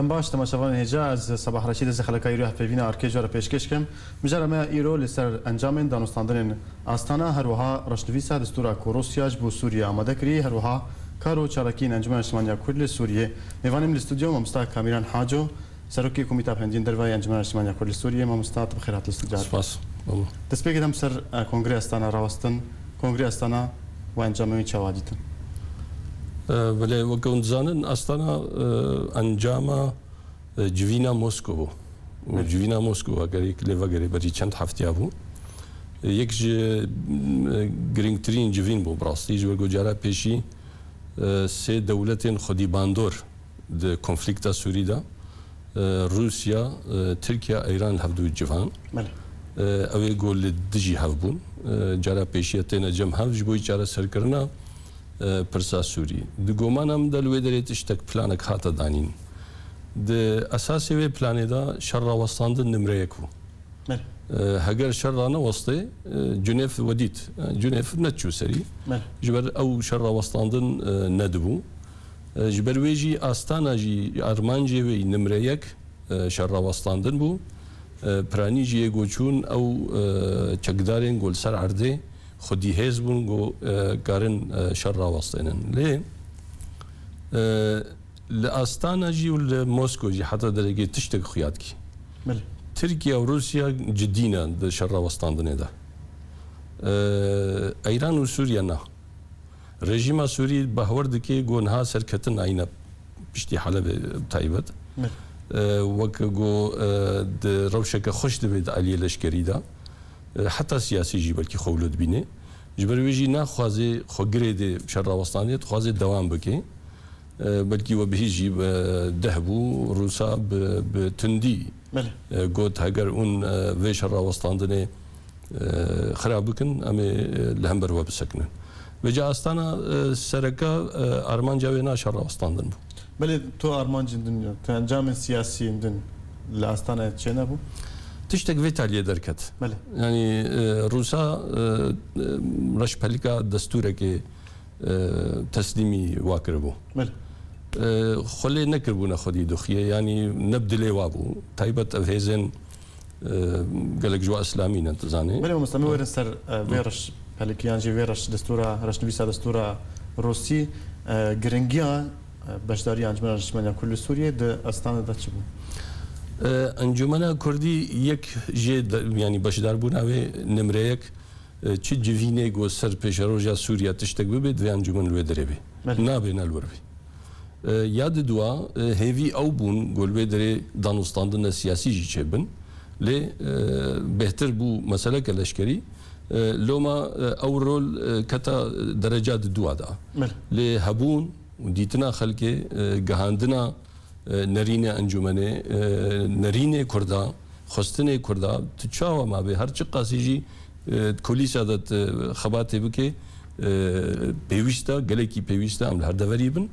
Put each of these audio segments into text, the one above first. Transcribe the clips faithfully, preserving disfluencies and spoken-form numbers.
Em baş, temaşevanên hêja, ez Sebah Reşîd, ez ê xeleka îro hevpeyvîna arkê ji we re pêşkêş kim. Mijara me ya îro li ser encamên danûstandinên Astana, her wiha reşnivîsa destûra ku Rûsya ji bo Sûriyê amade kirî, her wiha kar û çalakiyên Encûmena Niştimaniya Kurd li Sûriyê. Mêvanê min li stûdyo mamosta Kamîran Haco, Serokê Komîta Pendiyên Derve ya Encûmena Niştimaniya Kurd li Sûriyê. Mamosta, tu bi xêr hat li stûdyo. Spas. Destpêkê dem ser, e, Kongreya Astana rawestin. Kongreya Astana û encamên wî çawa dîtin? E, belê, weke hûn dizanin, Astana, e, encama, e, civîna Mosko bû. Û Evet. civîna Mosko, eger yek lê vegerê, berî çend heftiya bû. E, yek ji, e, girîngtirîn civîn bû, bi rastî, ji ber ku cara pêşî, e, sê dewletên xwedîbandor di konflîkta Sûrî de, e, Rûsya, e, Tirkiye, Îran li hevdû civan. Belê. E, ew ê ku li dijî hev bûn. E, cara pêşiya têne cem hev ji bo çareserkirina, e, pirsa Sûrî. Di gomana min de li wê derê tiştek, planek hate danîn. Di esasê wê planê de şer rawestandin nimre yek bû. Belê. E, heger şer ranewestê, e, Cunêv we dît. E, Cunêv neçû serî. Belê. Ji ber ew şer rawestandin, e, nedibû. E, ji ber wê jî Astana jî armancê wê nimre yek, e, şer rawestandin bû. E, piranî jî yê ku çûn ew, e, çekdarên ku li ser erdê xwedî hêz bûn ku, e, karin, e, şer rawestênin. Lê, e, li Astana jî û li Mosko jî heta derekê tiştek xuya dikî. Belê. Tirkiye û Rûsya cidî ne di şer rawestandinê de. E, Îran û Sûriye na. Rejîma Sûrî bawer dike ku niha serketin ayîne piştî Helebê bi taybet. Belê. E, wek ku, e, di rewşeke xweş divê di aliyê leşkerî de. E, heta siyasî jî belkî xwe wilo dibîne. Ji ber wê jî naxwaze xwe girêdê şer rawestandinê, dixwaze dewam bike. E, belkî we bihîst jî, e, deh bû, Rûsa bi, bi tundî, Belê. e, got, heger hûn, e, vê şer rawestandinê, e, xirab bikin, em ê, e, li hember we bisekinin. Vêca Astana, e, sereke, e, armanca wê na şer rawestandin bû. Belê, tu armancên din, tu encamên siyasiyên din li Astanayê çênebû? Tiştek vê taliyê derket. Belê. Yanî, e, Rûsa, e, e, reşpelika destûrekê, e, teslîmî wa kiribû. Belê. E, xwe lê nekiribûne xwedî duxiye, yanî ne bi dilê wa bû. Taybet ev hêzên, e, gelek ji wa îslamî ne, tu zanî. Belê, mamosta, em ê werin ser, e, vê Hı. reşpelkê yan jî vê reş destûra, reşnivîsa destûra Rûsî, e, giringiya, e, beşdariya Encûmena Niştimaniya Kurd li Sûriyê di Astana de çi bû? E, Encûmena Kurdî yek jê de, yanî beşdarbûna wê nimre yek, e, çi civînê ku ser pêşeroja Sûriya tiştek bibe, divê encûmen li wê derê be. Belê. Nabe ne li wir be. E, ya di dua, e, hêvî ew bûn ku li wê derê danûstandine siyasî jî çêbin. Lê, e, bêhtir bû meseleke leşkerî. E, loma, e, ew rol, e, keta dereca di dua de. Belê. Lê hebûn û dîtina xelkê, e, gihandina e, nerînê encûmenê, e, nerînê Kurda, xwestinê Kurda, tu çawa mabe, her çiqasî jî, e, kulîsa de tu xebatê bike, e, pêwîst e, gelekî pêwîst e, em li her deverî bin.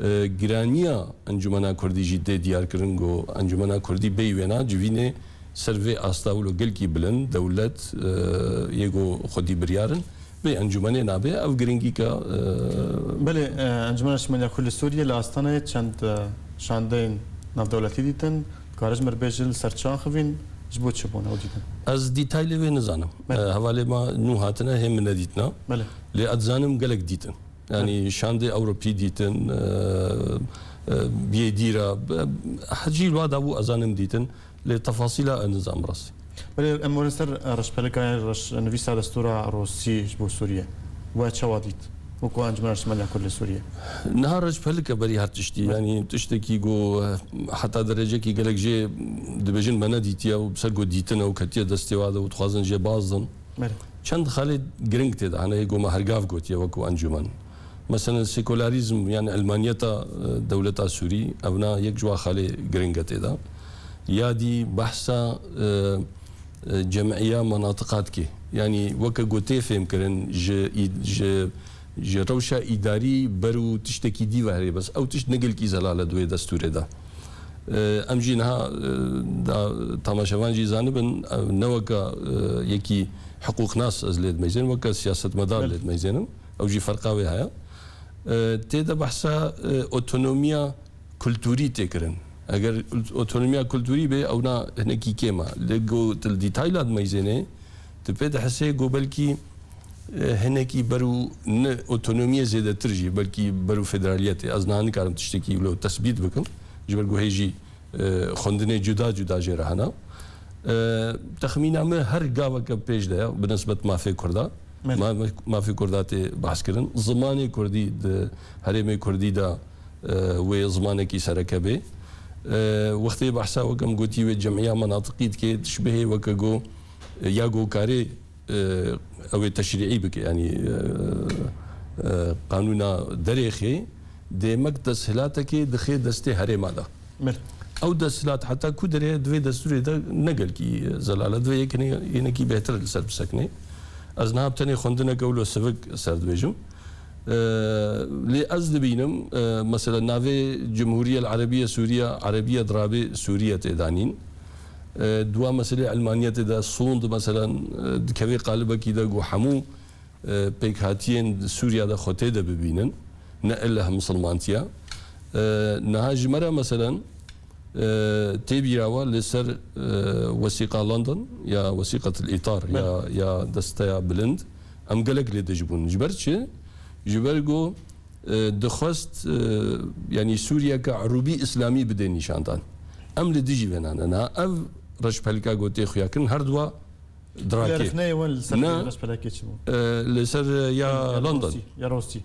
E, giraniya Encûmena Kurdî jî tê diyarkirin ku Encûmena Kurdî bêyî wêna civînê ser vê asta wilo gelkî bilind, dewlet, e, yê ku xwedî biryar in. Vê encûmenê nabe, ev giringîka, e, Belê, e, Encûmena Niştimaniya Kurd li Sûriyê li Astanayê çend, e, şandeyên navdewletî dîtin. Dikare ji me re bêje li ser çi axivîn, ji bo çi bûn ew dîtin? Ez dîtaylê wê nizanim. Belê. E, hevalê me nû hatine, hê min nedîtina. Belê. Lê ez dizanim gelek dîtin. Yanî Belê. şandê Ewropî dîtin, e, e, yê dî re, e, hecî li wa dabû ez zanim dîtin. Lê tefasîla ez nizam rastî. Belê em werin ser, e, reşpelika yan reşnivîsa destûra Rûsî ji bo Sûriye. We çawa dît? Wekû Encûmena Niştimaniya Kurd li Sûriye. Niha reşpelike berî her tiştî. Belê. Yanî tiştekî ku, e, heta derecekî gelek jê dibêjin me nedîtiye û bi ser ku dîtine û ketiye destê wa de û dixwazin jê bazdin. Belê. Çend xalê giring tê de hene, hê ku me her gav gotiye wekû encûmen. Meselen, sekularîzm yan elmaniyeta, e, dewleta Sûrî, evna yek ji wa xalê giring e tê de. Ya dî behsa, e, e, cem'iya menatiqa dike. Yanî weke ku tê fêhmkirin ji î-, ji, ji rewşa îdarî ber û tiştekî dî ve herê, bes ew tişt ne gelkî zelal e di wê destûrê de. E, em jî niha, e, da temaşevan jî zanibin, ew ne weke, e, yekî hiqûqnas ez lê dimeyzênim, weke siyasetmedar Belê. lê dimeyzênim. Ew jî ferqa wê heye. E, tê de behsa, e, otonomiya kulturî tê kirin. Eger otonomiya kulturî bê, ewna hinekî kêm e. Lê ku tu li dîtayla dimeyzênê, tu pê dihesê ku belkî, e, hinekî ber û ne otonomiyê zêdetir jî, belkî ber û federaliyetê. Ez niha nikarim tiştekî wilo tesbît bikim. Ji ber ku hê jî, e, xwendinê cuda cuda jê re hene. E, texmîna min her gaveke pêş de ye, bi nisbet mafê Kurda. Belê. Ma-, ma-, mafê Kurda tê behs kirin. Zimanê Kurdî di herêmê Kurdî de, e, wê zimanekî sereke bê. E, wextê behsa weke min gotî wê cemîya menatiqî dike, tişbihê weke go, e, ya go karê, e, ew ê teşrîî bike, yanî, e, e, qanûna derêxê, dê mek desthilatekê dixe destê herêma de. Belê. Ew desthilat heta ku derê di vê destûrê de ne gelkî zelal e, di vê yekê ne-, yekî bêhtir li ser bisekine. Ez niha bi tenê xwendineke wilo sivik ser dibêjim. E, lê ez dibînim, e, mesela navê Cumhuriye El Erebiye Sûriye, Erebiye dirabê Sûriye tê danîn. E, dua meselê elmaniyetê de sûnd, mesela, e, dikevê qalibekî de ku hemû, e, pêkhatiyên Sûriya de xwe tê de bibînin. Ne ille misilmantiya. E, niha ji me re, mesela, e, tê bîra we li ser, e, Wesîqa London ya Wesîqetil Îtar ya, Belê. ya Desteya Bilind. Em gelek lê dij bûn. Ji ber çi? Ji ber ku, e, dixwest, e, yanî Sûriyeke erûbî îslamî bide nîşandan. Em li dijî vêna ne. Niha ev reşpelika ku tê xuyakirin her dua Li dirakê. Rexneyê wan li ser Na. Rexpelekê çi bû? E, li ser, e, ya Ya London. Rosî, ya Rosî.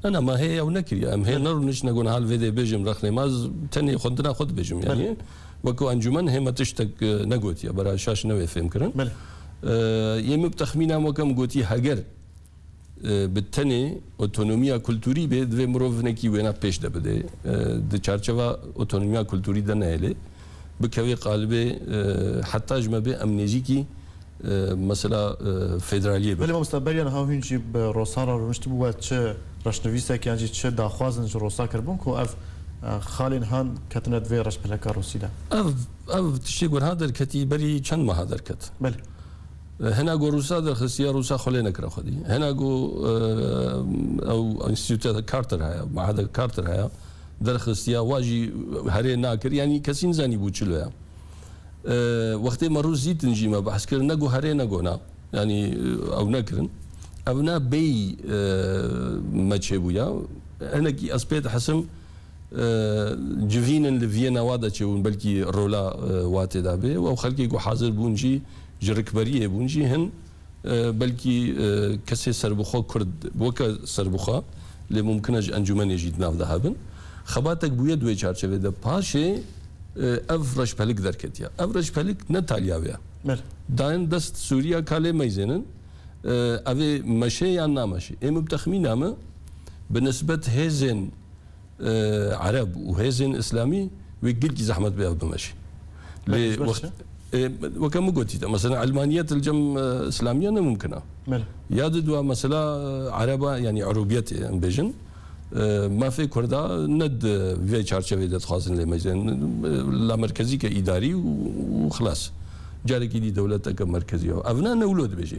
Na, na, ma hê ew nekiriye. Em hê Belê. nerûniştine gon hal vê dê bêjim rexnê. Ma ez tenê xwendina xwe dibêjim, Belê. yanî. Wekî encûmen hê me tiştek, e, negotiye. Bera şaş newê fêm kirin. Belê. E, yê min bi texmîna me kem gotî heger, e, bi tenê otonomiya kulturî bê, divê mirov hinekî wêna pêş de bide. E, di çarçeva otonomiya kulturî de nehêlê. Bikevê qalibê, e, heta ji me bê em nêzîkî, e, mesela, e, federaliyê Belê bibin. Mamosta, beriya niha hûn jî bi Rosan re rûniştibû, we çi reşnivîsek yan jî çi daxwazin ji Rosa kiribûn ku ev, e, xalên han ketine di vê reşpeleka Rosî de? Ev, ev tiştê ku niha derketî, berî çend meha derket. Belê. E, hina ku Rûsa derxistiye, Rûsa xwe lê nekire xwedî. Hina ku, e, ew Înstîtuta Carter heye, Mahada Carter heye, derxistiye, wa jî herê nakir. Yanî kesî nizanî bû çilo ye. E, wextê me Rûs dîtin jî me behs kir, ne ku herê ne ku na. Yanî, e, ew nekirin. Ev ne bêyî, e, me çêbûya. Hinekî ez pê dihesim, e, civînin li Viyena wa de çêbûn, belkî rola, e, wa tê de bê. Û ew xelkê ku hazir bûn jî ji rikberiyê bûn jî hin, e, belkî, e, kesê serbixwe Kurd, weke serbixwe, lê mumkin e ji encûmenê jî di nav de hebin. Xebatek bûye di wê çarçevê de. Paşê, e, ev reşpelik derketiye. Ev reşpelik ne taliya wê ye. Belê. Dayên dest Sûriya ka lê meyzênin, e, ev ê meşe yan nameşe. Ê min bi texmîna min, bi nisbet hêzên e, Ereb û hêzên Îslamî wê gelkî zehmet be ev bimeşe. Belê, Lê ji ber wext, çi? e, weke min gotî te, mesela elmaniyet li cem, e, Îslamiya ne mumkin e. Belê. Ya di dua mesela, e, Ereba, yanî Erûbiyetê em bêjin, e, mafê Kurda ne di vê çarçevê de dixwazin lê mecin. E, la merkezîke îdarî û, û xilas. Carekî dî dewleteke merkezî ye. Ev ne, ne wilo dibêje.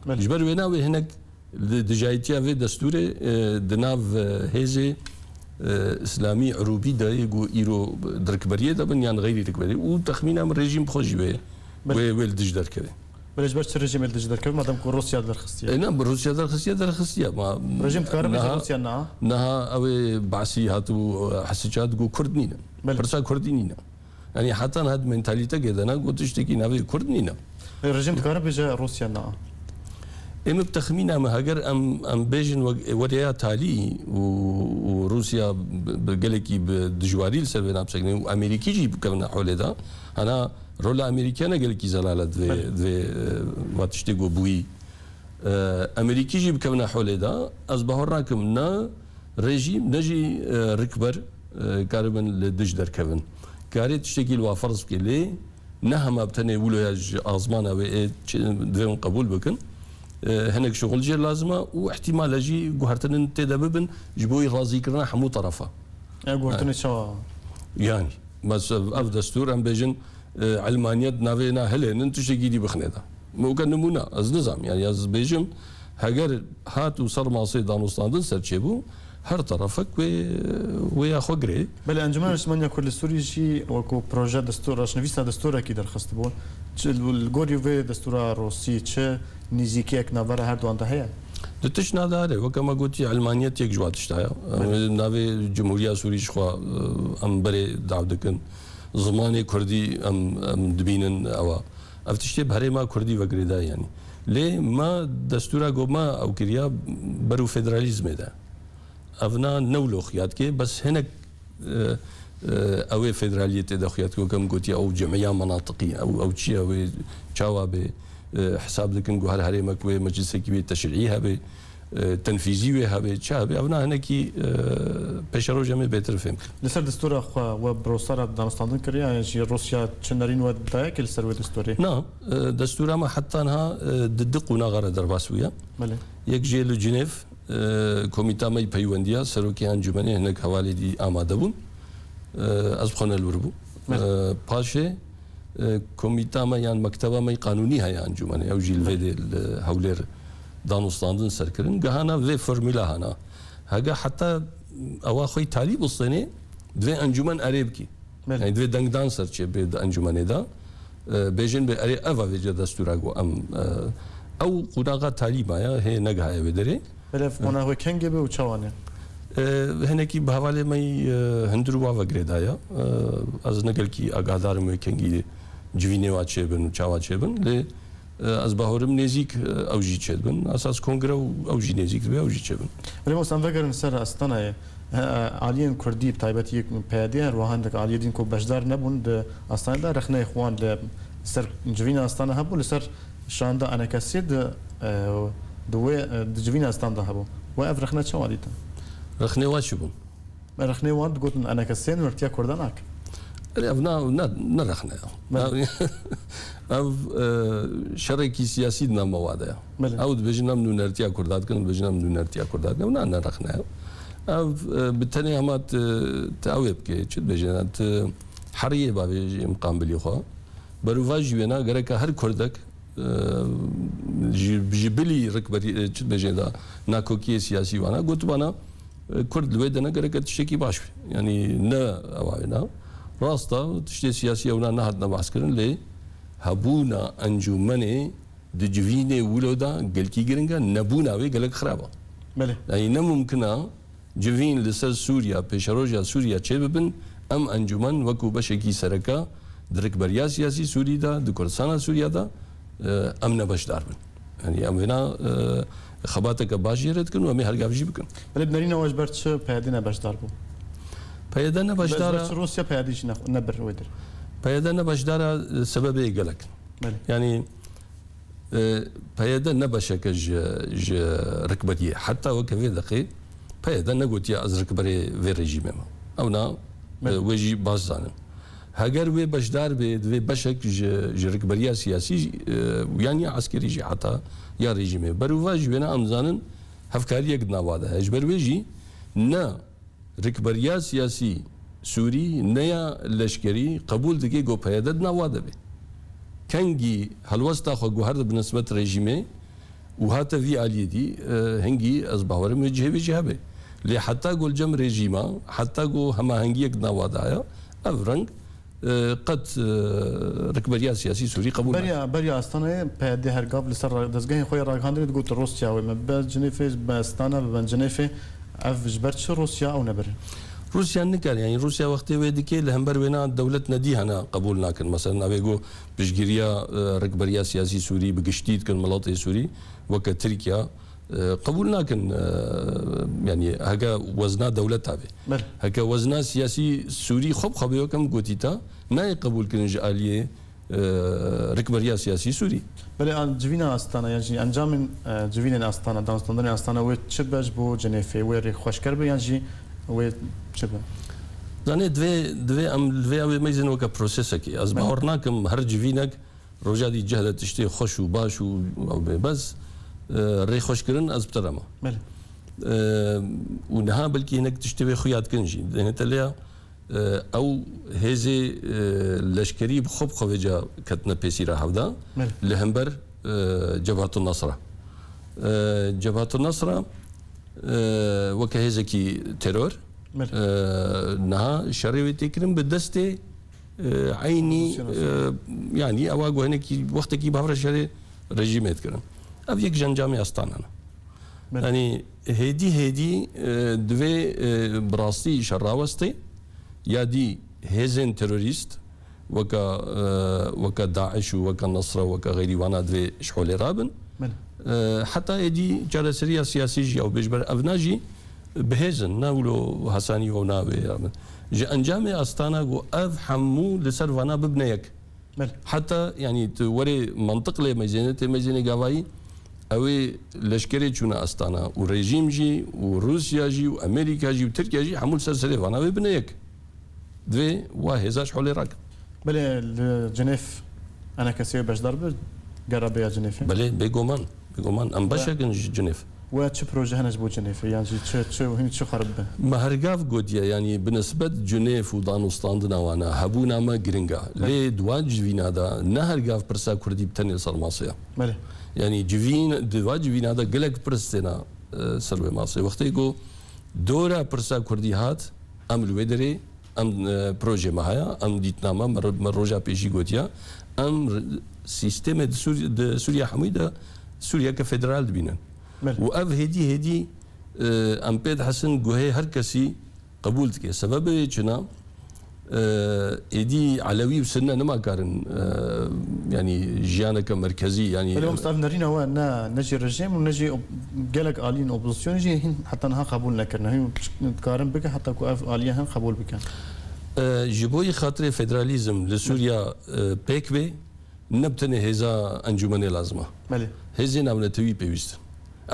Belê. Ji ber wê navê hinek Li dijayîtiya vê destûrê, e, di nav, e, hêzê, e, Îslamî Irûbî de yê ku îro di rikberiyê de bin yan xeyrî rikberiyê û texmîna min rejîm bi xwe jî wê, Belê. wê, wê li dij derkeve. Belê, ji ber çi rejîmê li dij derkeve? Madem ku Rûsya derxistiye. E, ne, bi Rûsya derxistiye, derxistiye. Ma Rejîm dikare bêje niha, Rûsya na? Niha ew ê Basî hatibû, e, Hesica digo Kurd nîne. Belê. Pirsa Kurdî nîne. Yanî heta niha di mentalîtekê de ne, got tiştekî navê Kurd nîne. Rejîm dikare bêje Rûsya na? Ê min bi texmîna min, heger em, em bêjin we-, were ya talî û, û Rûsya bi, bi gelekî bi dijwarî li ser vê napisekine û Amerîkî jî bikevine holê de, hana rola Amerîkiya ne gelekî zelal e di vê, Belê. di vê, e, va tiştê ku bûyî. E, Amerîkî jî bikevine holê de, ez bawer nakim ne rejîm ne jî, e, rikber, e, karibin li dij derkevin. Karê tiştekî li wa ferz bike, lê ne hema bi tenê wilo ya ji azmana wê ê çi-, divê hûn qebûl bikin. E, hinek şixul jê lazim e û ihtimal e jî guhertinên tê de bibin ji bo razîkirina hemû terefa. Ya guhertinê Ha. çawa? Yani, mes-, ev destûr, em bêjin, e, elmaniyet navê na hilênin, tiştekî dî bixinê de. Weke nimûne, ez nizam, yani ez bêjim, heger hat û ser masê danûstandin ser çêbû, Her terefek wê, wê ya xwe girê. Belê, Encûmena Niştimaniya Kurd li Sûrî jî wekû proje destûr, reşnivîsa destûrekî derxistibû. Çi, li gorî vê destûra Rûsî çi nîzîkiyek navbera her duwan de heye? Di tiştna de hene, weke me gotî, ilmaniyet yek ji wan tişta ye. Belê. Em navê Cumhuriya Sûrî ji xwe, e, em berê dav dikin. Zimanê Kurdî em, em dibînin ew a. Ev tiştê bi herêma Kurdî ve girêdayî, yanî. Lê me destûra ku me ew kiriya ber û federalîzmê de. Evna ne wilo xuya dike, bes hinek, e, e, ew ê federaliyetê de xuya dike, weke min gotiye, ew cemiya menatiqî, ew, ew çi ye, wê çawa bê, e, hesab dikin ku her herêmek wê meclisekî wê teşrîî hebe, e, tenfîzî wê hebe, çi hebe, evna hinekî, e, pêşeroj em ê bêtir fêm kin. Li ser destûra xwe we bi rosara danûstandin kiriye, yan jî Rûsya çi nerîn we daye ki li ser wê destûrê? Na, e, destûra me heta niha, e, di du qonaxa re derbas bûye. Belê. Yek jê li Cinêv, e, komîta me yî peywendiya, serokê encûmenê, hinek hevalê dî amade bûn. E, ez bi xwe ne li wir bûm. Belê. E, paşê, e, komîta me yan mekteba me yî qanûnî heye encûmenê. Ew jî li vê Belê. dê li Hewlêr danûstandin ser kirin. Gihana vê formula hana. Hege heta ewa xwe yî talî bistênê, divê encûmen erê bikî. Belê. Yani divê dengdan ser çê bê di encûmenê de. E, bêjin bê erê eva vêce destûra ku em, e, ew qonaxa talî maye, hê negihaye wê derê. Belê, ev qonaq wê kengê be û çawa ne? E, hinekî bi hevalê me yî, e, hundir û wa ve girêdaye. E, ez ne gelkî agahdar im wê kengî civînê wa çêbin û çawa çêbin. Lê, e, ez bawerim nêzîk, e, ew jî çêdibin. Esas kongre û ew jî nêzîk dibe, ew jî çêbin. Belê, mamosta, em vegerin ser Astanayê. He, aliyên Kurdî, bi taybetî yek P Y D, her wiha hindek aliyê din ku beşdar nebûn di Astanayê de, rexneyê xwe wan li ser civîna Astana hebû, li ser şanda ENKSê di, e, di wê, e, di civîna Astana de hebû. We ev rexne çawa dîtin? Rexnê wa çi bûn? Me rexnê wan digotin ENKSê nûnertiya Kurdan nakin. Erê, ev na, na, ne rexne ya. Belê. Ev, e, şerekî siyasî di nav me wa de ya. Belê. Ew dibêjin em nûnertiya Kurda dikin, dibêjin em nûnertiya Kurda dikin. Ev na, ne rexne ya. Ev, e, bi tenê hema tu, tu ew ê bikê, çi dibêjin, tu heriyê bavêjî miqambilî xwe. Berovajî wêna gereka her Kurdek, e, ji, ji bilî rikberî, e, çi dibêjin da, nakokiyê siyasî wana, gotibana, e, Kurd li wê de ne gereke tiştekî baş be. Yanî ne ewa wêna. Rast e, tiştê siyasî ewna nehatine behs kirin, lê hebûna encûmenê di civînê wilo de gelkî giring e, nebûna wê gelek xirab e. Belê. Yanî ne mumkin e civîn li ser Sûriya, pêşeroja Sûriya çêbibin, em encûmen wekû beşekî sereke di rikberiya siyasî Sûrî de, di Kurdistana Sûriya de, e, em ne beşdar bin. Yanî em vêna, e, xebateke baş jê re dikin û em ê her gav jî bikin. Belê, bi nerîna we ji ber çi P Y D ne beşdar bû? P Y D ne beşdar e. Ji ber çi Rûsya P Y D jî ne, nebir wê der? P Y D ne beşdar e, sebebê gelek. Belê. Yanî, e, P Y D ne beşeke ji, ji rikberiyê. Heta weke vê deqê P Y D negotiye ez rikberê vê rejîmê me. Ew na, Belê. e, wê jî baş zanin. Heger wê beşdar bê, divê beşek ji, ji rikberiya siyasî, e, yan ya eskerî jî heta ya rejîmê. Berovajî wêna em zanin hevkariyek di nava de heye. Ji ber wê jî ne rikberiya siyasî Sûrî ne ya leşkerî qebûl dike ku P Y D di nava de be. Kengî helwesta xwe guherdibe bi nisbet rejîmê û hate vî aliyê dî, e, hingî ez bawerim wê cihê vê jî hebe. Lê heta ku li cem rejîma, heta ku hemahengiyek di nava de heye, ev reng, e, qet, e, rikberiya siyasî Sûrî qebûl nake. Beriya, beriya Astanayê P Y D her gav li ser ra-, dezgehên xwe yê ragihandinê digot Rûsya wê me bibe Cinêfê, bibe Astana, bibe Cinêfê. Ev ji ber çi Rûsya ew nebirin? Rûsya nikare, yanî Rûsya wextê wê dike, li hember wêna dewlet nedî hene qebûl nakin. Mesela navê ku piştgiriya, e, rikberiya siyasî Sûrî bi giştî dikin, miletê Sûrî weke Tirkiye, e, qebûl nakin, e, yanî heke wezna dewleta bê. Belê. Heke wezna siyasî Sûrî xwe bi xwe bê, weke min gotî te, nayê qebûlkirin ji aliyê, e, rikberiya siyasî Sûrî. Belê, an civîna Astana, yan jî encamên, e, civînên Astana, danûstandinên Astana wê çi be ji bo Cinêfê, wê rêxweşker be yan jî wê çi be? Zanê, divê, divê em li vê ew ê meyzin weke prosesekê. Ez Belê. bawer nakim her civînek roja dî cih de tiştê xweş û baş û ew bê. Bes, e, rêxweşkirin ez bi te re me. Belê. E, û niha belkî hinek tiştê wê xuya dikin jî. Dihête lêya, e, ew hêzê, e, leşkerî bi xwe bi xwe vêca ketine pêsîra hevda Belê. li hember, e, Cebhatun Nasra. E, Cebhatun Nasra, e, weke hêzekî teror, Belê. e, niha şerê wê tê kirin bi destê, e, eynî, Opozîsyona e, Sûriyê. Yanî ewa ku hinekî wextekî bi hev re şerê rejîmê dikirin. Ev yek ji encamê Astana ne. Belê. Yanî hêdî hêdî, e, divê, e, bi rastî şer rawestê, ya dî hêzên terorîst, weke, e, weke DAIŞ û weke Nesra, weke xeyrî wana divê ji holê rabin. Belê. E, heta êdî çareseriya siyasî jî ew bê, ji ber evna jî bi hêz in, ne wilo hesanî ew navê ya min. Ji encamê Astana ku ev hemû li ser vana bibine yek. Belê. Heta, yanî, tu werê mantiq lê meyzêne, tê meyzêne gavayî, ew ê leşkerê çûne Astana û rejîm jî û Rûsya jî û Amerîka jî û Tirkiye jî hemû li ser serê vana wê bine yek. Divê wa hêza ji holê rakin. Belê, li Cinêv enekesê beşdar bi, gera bêya Cinêvê? Belê, bêguman, bêguman. Em We- beşek in ji Cinêv. We çi proje hene ji bo Cinêvê? Yan jî çi, çi, hîn çi xerib bi? Me her gav gotiye, yanî bi nisbet Cinêv û danûstandina wan e, hebûna me giring e. Belê. Lê di wan civîna de ne her gav pirsa kurdî bi tenê ser masê ye. Belê. Yanî civîn, di wan civîna de gelek pirs têne, e, ser wê masê. Wextê ku dora pirsa kurdî hat, em li wê derê, em, e, projê me heye, em dîtina me, me ro-, me roja pêşî gotiye, em r-, sîstemê di Sûri-, di Sûriya hemûyî de Sûriyeke federal dibînin. Belê. Û ev hêdî hêdî, e, em pê dihesin guhê her kesî qebûl dike. Sebebê çi ne? E, êdî Elewî û Sinne nima karin, e, yanî jiyaneke merkezî, yanî Belê, mamoste, ev nerîna we ne, ne jî rejîm û ne jî op-, gelek aliyên opozisyonê jî hîn heta niha qebûl nekirine. Hîn dikarin bikin heta ku ev aliye hin qebûl bikin. E, ji bo yî xatirê federalîzm li Sûriya, e, pêk bê, ne bi tenê hêza encûmenê lazim e. Belê. Hêzên navnetewî pêwîst in.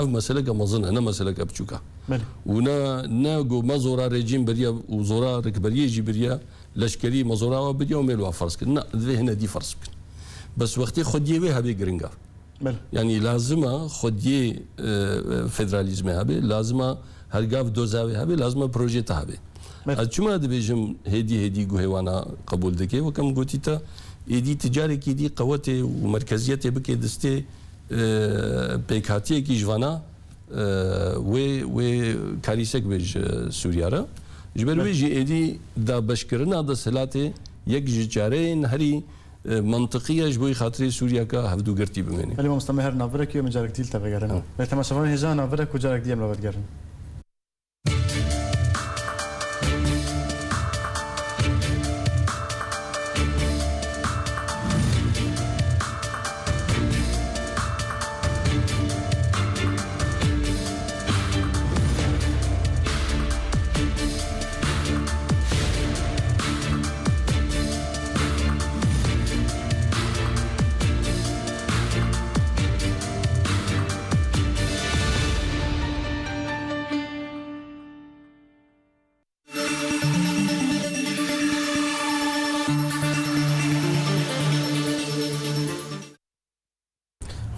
Ev meseleke mezin e, ne meseleke biçûk e. Belê. Û ne, ne ku me zora rejîm biriye û zora rikberiyê jî biriye, leşkerî me zora we biriye û mêl wa ferz kir. Ne, divê hine dî ferz bikin. Bes wextê xwediyê wê hebe giring e. Belê. Yanî lazim e xwediyê, e, federalîzmê hebe, lazim e her gav doza wê hebe, lazim e projê te hebe. Belê. Ez çima dibêjim hêdî hêdî guhê wana qebûl dike? Weke min gotî te, êdî ti carekî dî qewetê û merkeziyetê bike destê, e, pêkhatiyekî ji vana, e, wê, wê karîsek bê ji Sûriya re. Ji ber wê Belê. jî êdî dabeşkirina desthilatê yek ji çareyên herî, e, mantiqî ye ji bo xatirê Sûriyeke hevdûgirtî bimêne. Belê mamoste, me her navberek ye, em carek dî li te vegerin. Ha. Belê, temaşevanên hêja navberek û carek dî em li we digerin.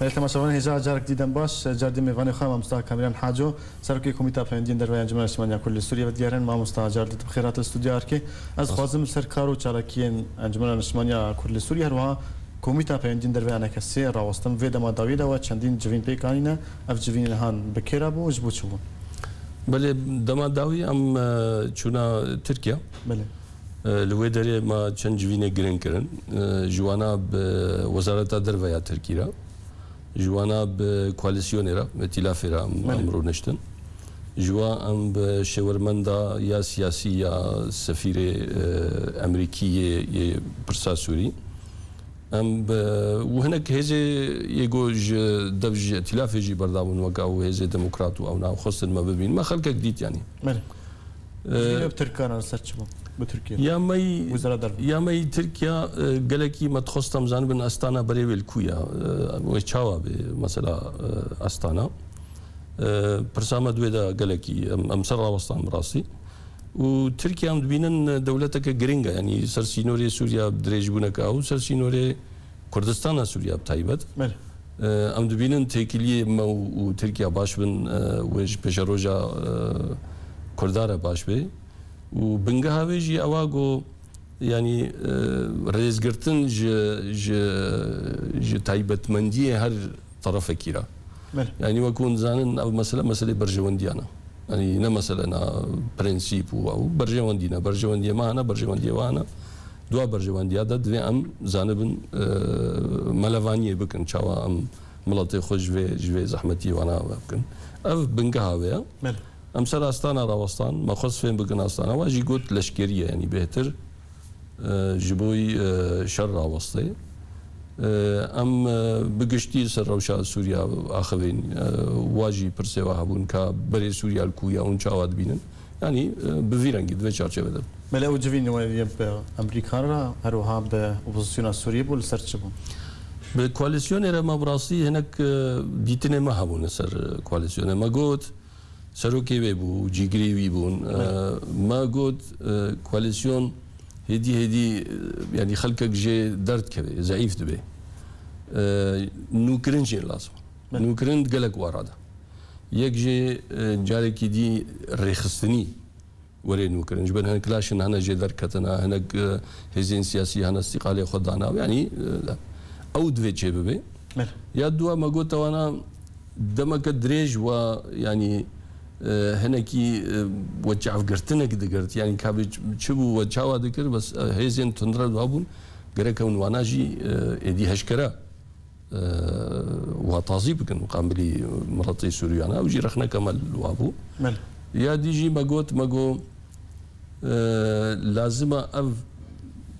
Belê, temaşevanên hêja, carek dî dem baş. Cardî mêvanê xwe, mamosta Kamîran Haco, serokê Komîta Peyndiyên Derve ya Encûmena Niştimaniya Kurd li Sûriyê, vedigerin. Mamosta, cardî tu bi xêr hate li stûdyoya Erkê. Ez dixwazim li ser kar û çalakiya Encûmena Niştimaniya Kurd li Sûriyê, her wiha Komîta Peyndiyên Derve ya Enekesê rawestim. Vê dema dawiyê de we çendîn civîn pêk anîne. Ev civînên han bi kê re bû û ji bo çi bûn? Belê, dema dawî em, e, çûna Tirkiye. Belê. E, li wê derê me çend civînê giring kirin. E, ji wana bi Wezareta Derve ya Tirkî re, ji wana bi koalîsyonê re, îtîlafê re em, Belê. em rûniştin. Ji wa em bi şêwermenda ya siyasî ya sefîrê, e, Emerîkî yê, yê pirsa Sûrî. Em bi, û hinek hêzê yê ku ji dev ji îtîlafê jî berdabûn, weke ew hêzê demokrat û ew nexwestin me bibîn. Me xelkek dît, yanî. Belê. Ee, Civînê bi Tirkan re li ser çi bû? Bi Tirkiye? Ya me yî, Wezara Derve. Ya me yî Tirkiye, e, gelekî me dixwest em zanibin Astana berê wê li ku ya, e, wê çawa bê, mesela, e, Astana. E, pirsa me di wê de gelekî em, em ser rawestan bi rastî. Û Tirkiye em dibînin dewleteke giring e, yanî ser sînorê Sûriye dirêjbûneke ew, ser sînorê Kurdistana Sûriye bi taybet. Belê. E, em dibînin têkiliyê me û, û Tirkiye baş bin, e, wê ji pêşeroja, e, Kurda re baş bê. Û bingeha wê jî ewa ku, yanî, e, rêzgirtin ji, ji, ji taybetmendiyê her terefekî re. Belê. Yanî wekû hûn dizanin, ev mesele, meselê berjewendiyan e. Yanî ne meselena prensîp û ew berjewendî ne. Berjewendiyê me hene, berjewendiyê we hene. Dua berjewendiya de divê em zanibin, e, melevaniyê bikin, çawa em miletê xwe ji vê, ji vê zehmetiyê wana ve bikin. Ev bingeha wê ye. Belê. Em ser astana rawestan, me xwest fêm bikin astana, wa jî got leşkerî ye, yanî bêhtir, e, ji bo, e, şer rawestê. E, em, e, bi giştî ser rewşa Sûriya axivîn, e, wa jî pirsê we hebûn ka berê Sûriya li ku ye, hûn çawa dibînin? Yanî, e, bi vî rengî, di vê çarçevê de. Belê, ew civîn wê yê bi Amerîkan re, her wiha bi opozisyona Sûriyê bû, li ser çi bû? Bi koalîsyonê re me bi rastî hinek, e, dîtinê me hebûn li ser, e, koalîsyonê. Me got, serokê wê bû, cîgirê wî bûn. Belê. E, me got, e, koalîsyon hêdî hêdî, e, yanî xelkek jê derdikeve, zeîf dibe. E, nûkirin jê lazim. Belê. Nûkirin gelek wara de. Yek jê, e, carekî dî rêxistinî were nûkirin. Ji ber hinek laşên hene jê derketina, hinek, e, hêzên siyasî hene îstîqalê xwe dana. Yanî, e, ew divê çêbibe. Belê. Ya dua me got wana demeke dirêj we, yanî, e, hinekî, e, we çavgirtinek digirt. Yanî ka bi ç-, çi bû we çawa dikir, bes, e, hêzên tundrew hebûn, gerek ew wana jî, e, êdî heşkere, e, wa tazî bikin muqabilî miletê Sûriyana. Ew jî rexneke me li wa bû. Belê. Ya dî jî me got, me got, e, lazim e ev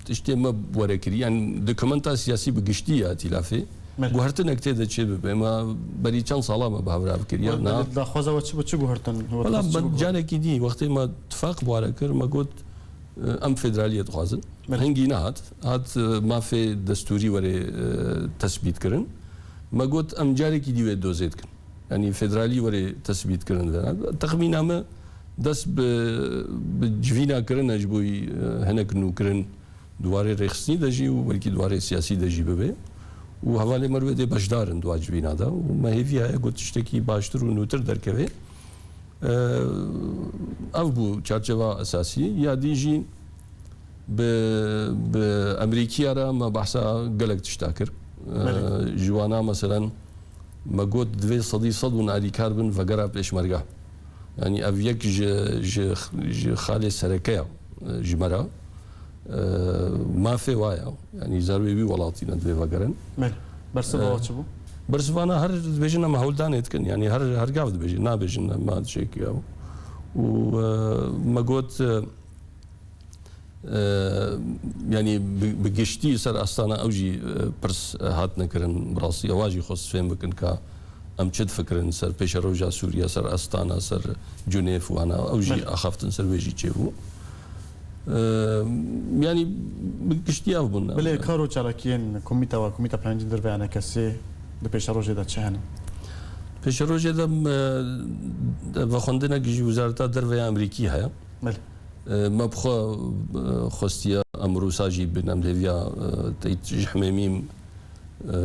tiştê me were kirî. Yanî dokumenta siyasî bi giştî ya tîlafê. Belê. Guhertinek tê de çê bibe. Me berî çend sala me bi hev re ev kiriye. Belê, na. Daxwaza we çi bû, çi guhertin? We Wela dixwest çi me biguhertin? Carekî dî, wextê me tifaq bi ware kir, me got, e, em federaliyê dixwazin. Belê. Hingî nehat. Hat, e, mafê destûrî were, e, tesbît kirin. Me got, em carekî dî wê dozê dikin. Yanî federalî were tesbît kirin. Texmîna me dest bi, bi civîna kirine ji bo, e, hinek nûkirin di warê rêxistinî de jî û belkî di warê siyasî de jî bibe. Û hevalê me li wê dê beşdar in di wa civîna de. Û me hêvî heye ku tiştekî baştir û nûtir derkeve. E, ev bû çarçeva esasî. Ya dî jî bi, bi Amerîkiya re me behsa gelek tişta kir. E, Belê. Ji wana meselen me got divê sedî sed hûn alîkar bin vegera pêşmerga. Yanî ev yek ji, ji, ji xalê sereke ya, e, ji me re. E, mafê wa ya. Yanî zarwê wî welatî ne divê vegerin. Belê. Bersiva E, wa çi bû? Bersivana her dibêjin em hewldanê dikin. Yanî her, her gav dibêjin. Nabêjin em ma dişekî ya. Û, e, me got, e, e, yanî bi, bi giştî ser astana ew jî, e, pirs, e, hatine kirin. Bi rastî ewa jî xwest fêm bikin ka em çi difikirin ser pêşeroja Sûriye, ser Astana, ser Cunêf û hana. Ew jî Belê. Axaftin ser wê jî çêbû. Eee, yanî bi giştî ev bûn. Belê, kar û çalakiyên komîta we, Komîta Peyvendî Derve ya N K S'ê di pêşerojê de çi hene? Pêşerojê de, eee, vexwendinek ji Wezareta Derve ya Amerîkî heye. Belê. Eee, me bi xwe, eee, xwestiye em rûsa jî bin, em lêviya, eee, teyt ji hemêmî, e,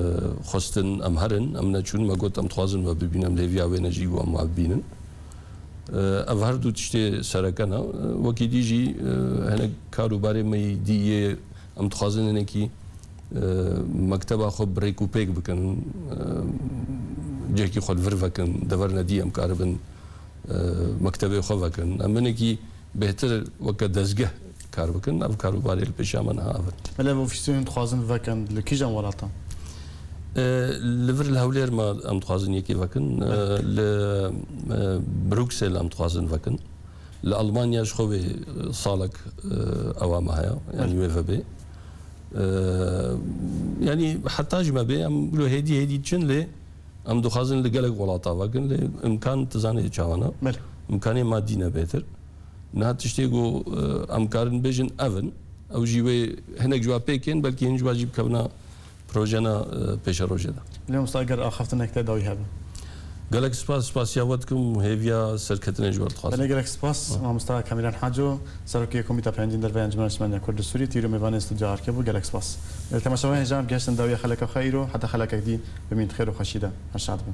xwestin em herin, em neçûn, me got, em dixwazin we bibînin, em lêviya wê ne jî û em we bibînin. E, ev her du tiştê sereke ne. E, wekî dî jî, e, hinek kar û barê me yî dî yê em dixwazin hinekî, e, mekteba xwe bi rêk û pêk bikin, e, cihekî xwe li vir vekin, deverine dî em karibin, e, mektebê xwe vekin. Em hinekî bêhtir weke dezgeh kar bikin. Ev kar û barê li pêşiya me niha ev in. Belê, ev ofîsê hûn dixwazin vekin li kîjan welatan? E, li vir li Hewlêr me em dixwazin yekê vekin. E, Belê. Li, e, Bruksel em dixwazin vekin. Li Almanya ji xwe vê, e, salek, e, ewa me heye. Yanî Belê. Wê vebê. E, yanî heta jî me bê, em lo hêdî hêdî çin lê em dixwazin li gelek welata vekin, lê imkan tu zanê çawa ne. Belê. Imkanê madî ne bêtir. Niha tiştê ku, e, em karin bêjin ev in, ew jî wê hinek ji wa pêk ên, belkî hin ji wa jî bikevina projena, e, pêşerojê de. Lê mamosta, eger axaftinek te dawî hebe? Gelek spas, spasiya we dikim û hêviya serketinê ji we re dixwazim. Belê, gelek spas. Ha. Mamosta Kamîran Haco, Serokê Komîta Peyvendî Derve ya Encûmena Niştimanî ya Kurd li Sûriyê, tîro mêvanê Stûdyoya Arke bû. Gelek spas. Temaşevanên hêja em gihiştin dawiya xeleka xwe îro, heta xelekek dî bimîn di xêr û xweşî de. Her şad bin.